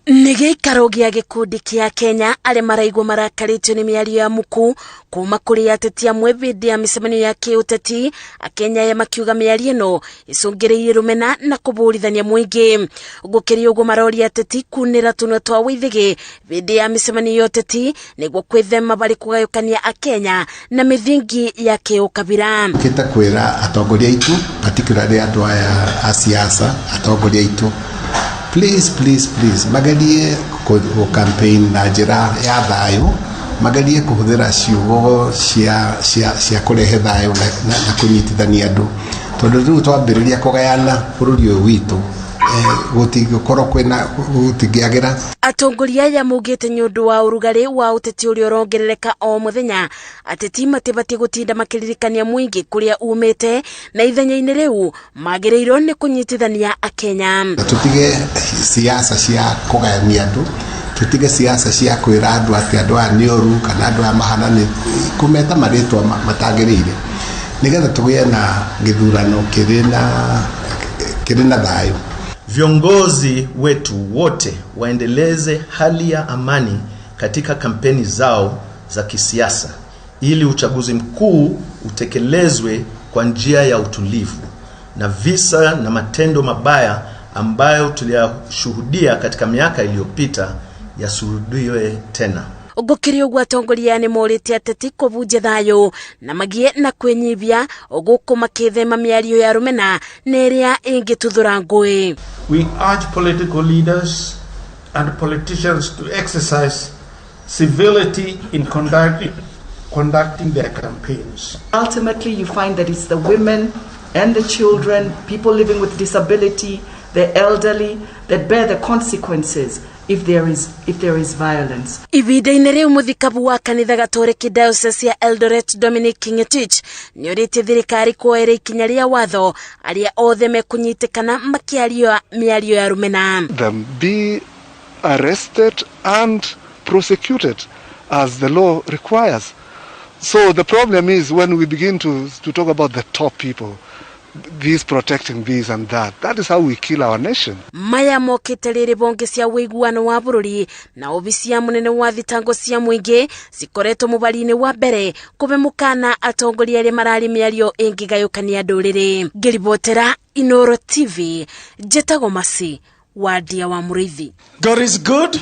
Nĩ gĩikaro gĩa gĩkundi kĩa Kenya arĩa maraigua marakarĩtio nĩ mĩario ya muku kuma kũrĩ ateti amwe hĩndĩ ya mĩcemanio ya kĩũteti. Akenya aya makiuga mĩario ĩno ĩcũngĩrĩirie rũmena na kũbũrithania mũingĩ. Gũkĩrĩ ũguo, maroria ateti kunĩra tũnua twa wĩthĩgĩ hĩndĩ ya mĩcemanio ya ũteti nĩguo kwĩthema barĩ kũgayũkania Akenya na mĩthingi ya kĩũkabira. Kĩte kwĩra atongoria aitũ, particularly andũ aya a siasa, atongoria aitũ, please, please, please, magerie kũ campaign na njĩra ya thayũ, magerie kũhũthĩra ciugo cia kũrehe thayũ na kũnyitithania andũ, tondũ rĩu twambĩrĩria kũgayana bũrũri ũyũ witũ, gũtingĩkorwo kwĩna gũtingĩagĩra. Atongoria aya maugĩte nĩ ũndũ wa ũrugarĩ wa ũteti ũrĩa ũrongerereka o mũthenya, ateti matibatiĩ gũtinda makĩririkania mũingĩ kũrĩa umĩte, na ithenya-inĩ rĩu magĩrĩirwo nĩ kũnyitithania Akenya. Tũtige siasa cia kũgayania andũ, tũtige siasa cia kwĩra andũ atĩ andũ aya nĩ oru kana andũ aya mahana nĩ kũmeta marĩtwa matagĩrĩire, nĩgetha tũgĩe na gĩthurano kĩrĩ na thayũ. Viongozi wetu wote waendeleze hali ya amani katika kampeni zao za kisiasa ili uchaguzi mkuu utekelezwe kwa njia ya utulivu na visa na matendo mabaya ambayo tuliyashuhudia katika miaka iliyopita yasirudiwe tena. Gũkĩrĩ ũguo, atongoria nĩ morĩtie ateti kũbunjia thayũ na magie na kwĩnyibia gũkũ makĩthema mĩario ya rũmena na ĩrĩa ĩngĩtuthũra ngũĩ. We urge political leaders and politicians to exercise civility in conducting their campaigns. Ultimately, you find that it's the women and the children, people living with disability, the elderly that bear the consequences if there is violence. Ihinda-inĩ rĩu, mũthikabu wa kanitha Gatoreki Diocese ya Eldoret, Dominic Ngetich, nĩ ũrĩtie thirikari kuoera ikinya rĩa watho arĩa othe mekũnyitĩkana makĩaria mĩario ya rũmena. Them be arrested and prosecuted as the law requires. So the problem is when we begin to talk about the top people, this protecting this and that, that is how we kill our nation. Maya mokĩte rĩrĩ bonge cia ũiguano wa bũrũri na obici ya mũnene wa thitango cia mũingĩ cikoretwo mũbari-inĩ wa mbere kũbe mũkana atongoria arĩa mararĩ mĩario ĩngĩgayũkania ndũrĩrĩ. Ngĩribotera Inoro TV, njĩtagwo Masi Wandia wa Mũrĩithi. God is good.